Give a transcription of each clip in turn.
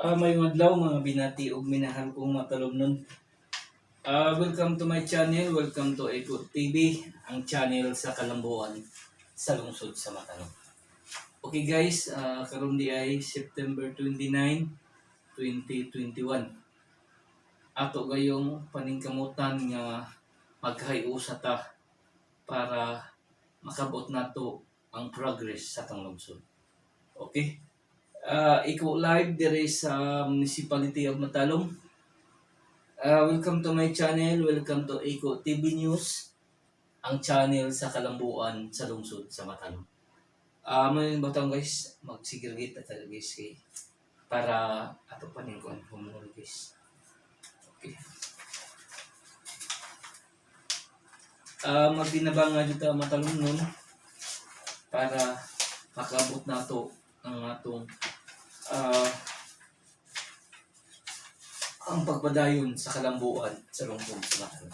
Maayong adlaw, mga binati ug minahal kong matalomnon. Welcome to my channel, welcome to Eco TV, ang channel sa kalambuan sa lungsod sa Matalom. Okay guys, karon di ay September 29, 2021. Ato gayong paningkamutan nga magkahiusa ta para makabot nato ang progress sa atong lungsod. Okay? Ikaw live dire sa Municipality of Matalom. Welcome to my channel. Welcome to Eco TV News, ang channel sa kalambuan sa lungsod sa Matalom. May batang guys, magsigirgit at talaga guys kay para ato pa ning kuan humor guys. Okay. Magtinabanga dito ang Matalom nun para makaabot nato ang atong ang pagpadayon sa kalambuan sa lungsod sa Matalom.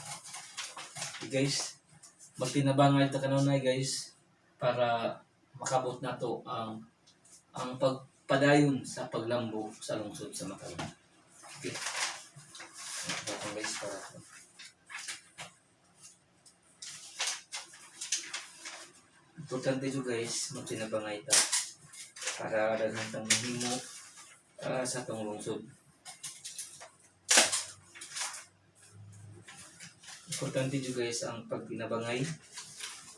Okay, guys, magtinabangay ta kanunay guys para makabot nato ang pagpadayon sa paglambo sa lungsod sa Matalom. Okay. Ito guys para importante jud guys, magtinabangay ta para daghan tang mahimo sa atong lungsod. Importante jud guys ang pagtinabangay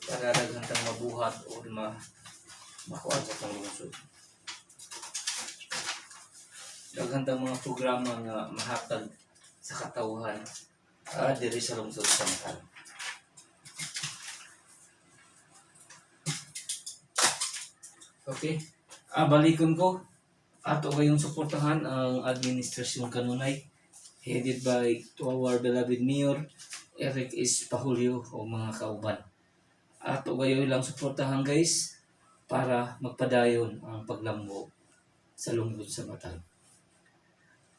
para daghan tang mabuhat o makuha sa atong lungsod. Daghan tang mga programa nga mahatag sa katawhan diri sa lungsod sa Matalom. Okay. Balikon ko. Ato kayong suportahan ang administrasyon kanunay headed by to our beloved Mayor Eric S. Pahulyo o mga kauban. Ato kayo lang suportahan guys para magpadayon ang paglambo sa lungsod sa Matalom.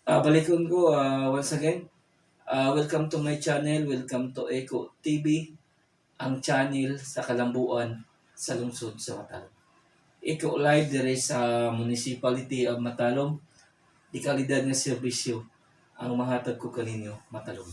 Balikon ko once again. Welcome to my channel. Welcome to Eco TV, ang channel sa kalambuan sa lungsod sa Matalom. Eco live dire sa Municipality of Matalom. Di kalidad nga serbisyo ang mahatag ko kaninyo, Matalom.